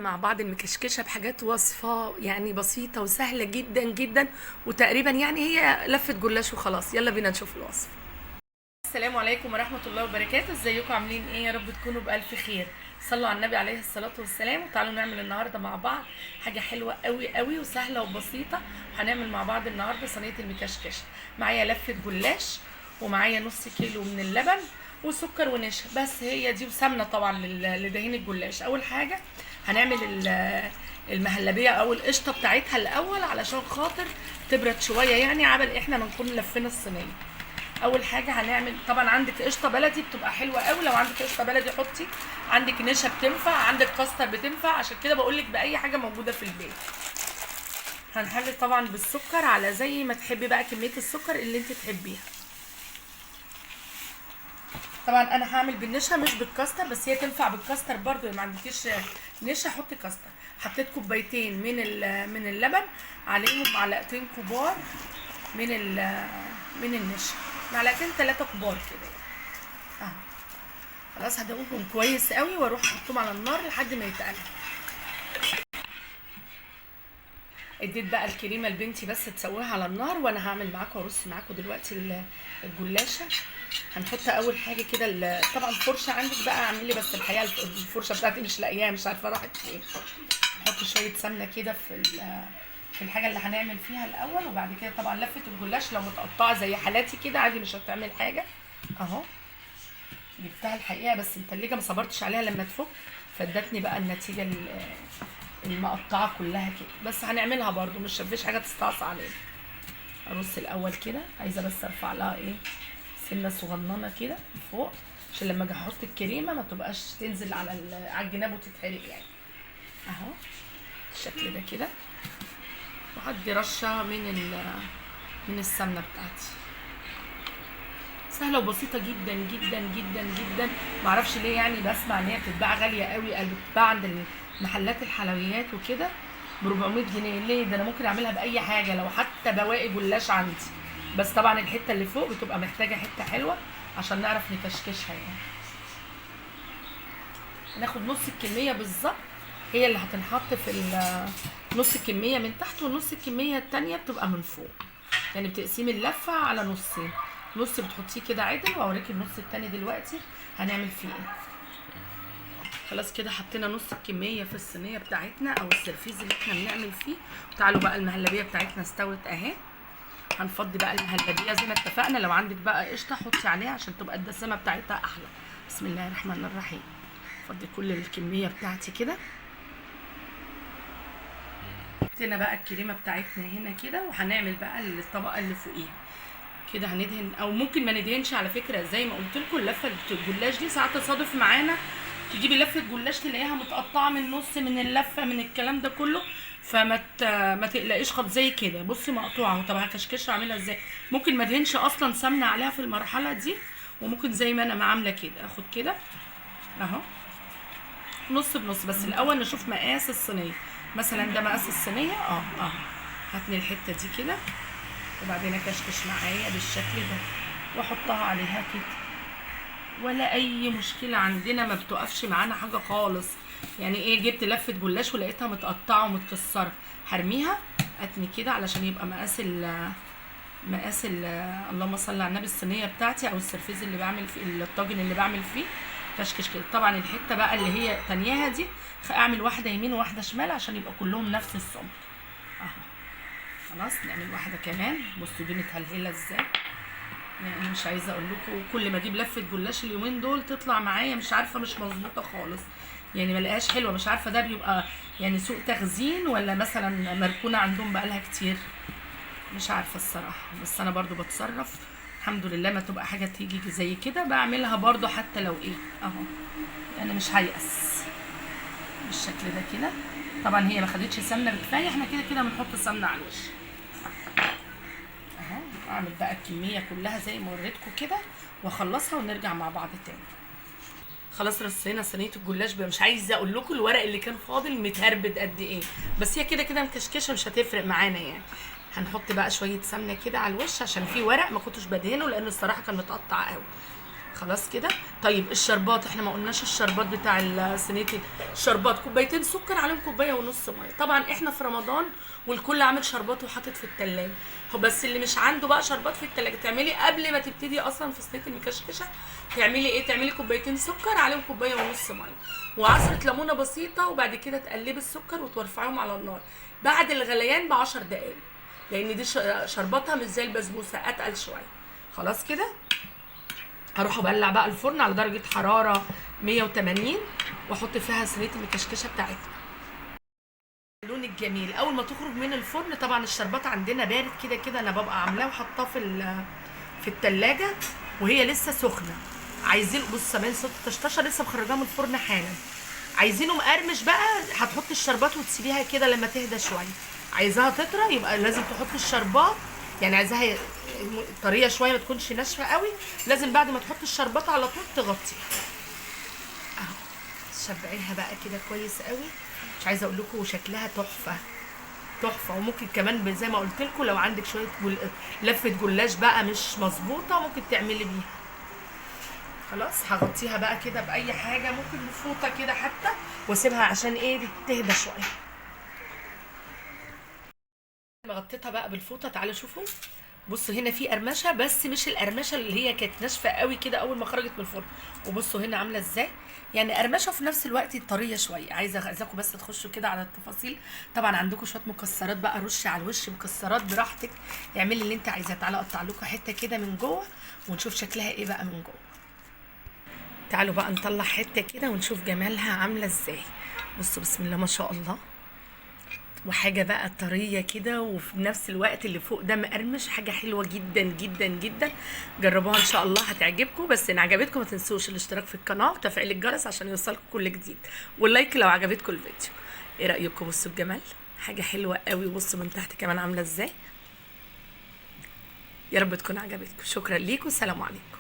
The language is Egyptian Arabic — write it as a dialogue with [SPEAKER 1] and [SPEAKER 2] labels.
[SPEAKER 1] مع بعض المكشكشه بحاجات وصفه يعني بسيطة وسهلة جدا جدا، وتقريبا يعني هي لفه جلاش وخلاص. يلا بينا نشوف الوصفة. السلام عليكم ورحمة الله وبركاته. ازيكم عاملين ايه؟ يا رب تكونوا بالف خير. صلوا على النبي عليه الصلاة والسلام. وتعالوا نعمل النهارده مع بعض حاجة حلوة قوي قوي وسهلة وبسيطة. هنعمل مع بعض النهارده صينية المكشكشه. معايا لفه جلاش ومعايا نص كيلو من اللبن وسكر ونشا، بس هي دي، وسمنه طبعا لدهين الجلاش. اول حاجة هنعمل المهلبيه او القشطه بتاعتها الاول علشان خاطر تبرد شوية، يعني عبل احنا ما نكون لفينا الصينية. اول حاجة هنعمل طبعا عندك قشطه بلدي بتبقى حلوة قوي، لو عندك قشطه بلدي حطي، عندك نشا بتنفع، عندك كاستر بتنفع، عشان كده بقول لك باي حاجة موجودة في البيت. هنحلي طبعا بالسكر على زي ما تحبي بقى، كمية السكر اللي انت تحبيها. طبعا انا هعمل بالنشا مش بالكاستر، بس هي تنفع بالكاستر برضو، ما عندكيش نشا حطي كاستر. حطيت كوبايتين من اللبن، عليهم معلقتين كبار من النشا، معلقتين 3 كبار كده يعني اهو. خلاص هدوبهم كويس قوي واروح احطهم على النار لحد ما يتقلب. اديت بقى الكريمة لبنتي بس تسويها على النار، وانا هعمل معاكم وارص معاكم دلوقتي الجلاشه. هنحط اول حاجة كده، طبعا فرشه عندك بقى اعملي، بس الحقيقة الفرشة بتاعتي مش لاقياها، مش عارفه راحت فين. نحط شوية سمنه كده في الحاجة اللي هنعمل فيها الاول، وبعد كده طبعا لفه الجلاش لو متقطعه زي حالاتي كده عادي مش هتعمل حاجة اهو. جبتها الحقيقة بس التلاجة ما صبرتش عليها لما تفك، فادتني بقى النتيجة المقطعة كلها كده، بس هنعملها برده مش مفيش حاجة تستعصى علينا. ارص الاول كده، عايزه بس ارفع لها ايه سنة صغننه كده فوق، عشان لما اجي احط الكريمة ما تبقاش تنزل على الجناب وتتحرق يعني اهو بالشكل ده كده. وهدي رشه من السمنة بتاعتي. سهلة وبسيطة جدا جدا جدا جدا. معرفش ليه يعني بسمع ان هي بتتباع غالية قوي، بتتباع عند محلات الحلويات وكده ب 400 جنيه. ليه ده؟ انا ممكن اعملها باي حاجة، لو حتى بواقي جلاش عندي، بس طبعا الحتة اللي فوق بتبقى محتاجه حتة حلوة عشان نعرف نكشكشها يعني. ناخد نص الكمية بالظبط، هي اللي هتنحط في نص الكمية من تحت، ونص الكمية التانية بتبقى من فوق. يعني بتقسيم اللفة على نصين، نص بتحطيه كده عدل، واوريكي النص التاني دلوقتي هنعمل فيه ايه. خلاص كده حطينا نص الكمية في الصينية بتاعتنا او السرفيز اللي احنا بنعمل فيه. تعالوا بقى المهلبيه بتاعتنا استوت اهي. هنفضي بقى المهلبيه زي ما اتفقنا. لو عندك بقى قشطه حطي عليها عشان تبقى الدسمة بتاعتها احلى. بسم الله الرحمن الرحيم. فضي كل الكمية بتاعتي كده. حطينا بقى الكريمة بتاعتنا هنا كده، وهنعمل بقى الطبقة اللي فوقيها كده. هندهن او ممكن ما ندهنش على فكرة، زي ما قلت لكم اللفة الجلاش دي ساعات تصادف معانا، تجيبي لفه جلاش تلاقيها متقطعه من النص من اللفة من الكلام ده كله، فما ما تقلقيش خالص. زي كده بصي مقطوعة اهو. طب هكشكشها اعملها ازاي؟ ممكن ما ادهنش اصلا سمنه عليها في المرحلة دي، وممكن زي ما انا ما عامله كده اخد كده اهو نص بنص. بس الاول نشوف مقاس الصينية. مثلا ده مقاس الصينية هاتني الحتة دي كده، وبعدين اكشكش معايا بالشكل ده واحطها عليها كده، ولا اي مشكلة عندنا، ما بتقفش معانا حاجة خالص. يعني ايه، جبت لفه جلاش ولقيتها متقطعه ومتكسره، هرميها اتني كده علشان يبقى مقاس ال اللهم صل على النبي الصينية بتاعتي او السرفيز اللي بعمل فيه، الطاجن اللي بعمل فيه. كشكش كده. طبعا الحتة بقى اللي هي تانياها دي اعمل واحدة يمين وواحدة شمال عشان يبقى كلهم نفس السمك اهو. خلاص نعمل واحدة كمان. بصوا دي متهلهله ازاي، يعني مش عايزه اقول لكم كل ما اجيب لفه جلاش اليومين دول تطلع معايا مش عارفه مش مظبوطة خالص، يعني ما لقاش حلوة. مش عارفه ده بيبقى يعني سوء تخزين ولا مثلا مركونة عندهم بقالها كتير، مش عارفه الصراحة. بس انا برضو بتصرف الحمد لله، ما تبقى حاجة تيجي زي كده بعملها برضو حتى لو ايه اهو، انا مش هيأس بالشكل ده كده. طبعا هي ما خدتش سمنه بكفايه، احنا كده كده بنحط السمنة على الوش اهو. اعمل بقى الكمية كلها زي ما وريتكم كده واخلصها ونرجع مع بعض تاني. خلاص رصينا صينية الجلاش بقى. مش عايزه اقول لكم الورق اللي كان فاضل متهربد قد ايه، بس هي كده كده مكشكشه مش هتفرق معانا يعني. هنحط بقى شوية سمنه كده على الوش عشان في ورق ما كنتش بدهنه لان الصراحة كان متقطع قوي. خلاص كده. طيب الشربات احنا ما قلناش الشربات بتاع صينية الشربات، كوبايتين سكر عليهم كوباية ونص مية. طبعا احنا في رمضان والكل عامل شربات وحاطط في التلاجة، هو بس اللي مش عنده بقى شربات في التلاجة تعملي قبل ما تبتدي اصلا في صينية المكشكشه تعملي ايه؟ تعملي كوبايتين سكر عليهم كوباية ونص مية وعصره ليمونه بسيطة، وبعد كده تقلبي السكر وترفعيهم على النار بعد الغليان ب10 دقايق، لان دي شرباتها مش زي البسبوسه، اتقل شوية. خلاص كده هروح ابلع بقى الفرن على درجه حرارة 180 واحط فيها صينية المكشكشه بتاعتنا. اللون الجميل اول ما تخرج من الفرن. طبعا الشربات عندنا بارد كده كده، انا ببقى عاملاه وحطاه في التلاجة وهي لسه سخنة. عايزين بص سامعين صوت الطشطشه، لسه مخرجاه من الفرن حالا. عايزينه مقرمش بقى هتحطي الشربات وتسيبيها كده لما تهدى شوية. عايزاها تطرى يبقى لازم تحطي الشربات، يعني عايزاها طرية شوية ما تكونش ناشفة قوي، لازم بعد ما تحطي الشربات على طول تغطيها اهو. شبعيها بقى كده كويس قوي، مش عايزه اقول لكم شكلها تحفة تحفة. وممكن كمان زي ما قلت لكم لو عندك شوية لفه جلاش بقى مش مظبوطة ممكن تعملي بيها. خلاص هغطيها بقى كده باي حاجة، ممكن بفوطه كده حتى، واسيبها عشان ايه تهدى شوية. غطيتها بقى بالفوطه. تعالوا شوفوا، بصوا هنا في قرمشه، بس مش القرمشه اللي هي كانت ناشفة قوي كده اول ما خرجت من الفرن. وبصوا هنا عامله ازاي، يعني قرمشه وفي نفس الوقت طرية شوية. عايزاكم بس تخشوا كده على التفاصيل. طبعا عندكم شوية مكسرات بقى، رش على الوش مكسرات براحتك، اعملي اللي انت عايزاه. تعالوا اقطع لكم حتة كده من جوه ونشوف شكلها ايه بقى من جوه. تعالوا بقى نطلع حتة كده ونشوف جمالها عامله ازاي. بصوا بسم الله ما شاء الله، وحاجه بقى طرية كده وفي نفس الوقت اللي فوق ده مقرمش، حاجة حلوة جدا جدا جدا. جربوها ان شاء الله هتعجبكم. بس ان عجبتكم ما تنسوش الاشتراك في القناة وتفعيل الجرس عشان يوصلكم كل جديد، واللايك لو عجبتكم الفيديو. ايه رايكم؟ بصوا الجمال، حاجة حلوة قوي. بصوا من تحت كمان عامله ازاي. يا رب تكون عجبتكم. شكرا ليكم، سلام عليكم.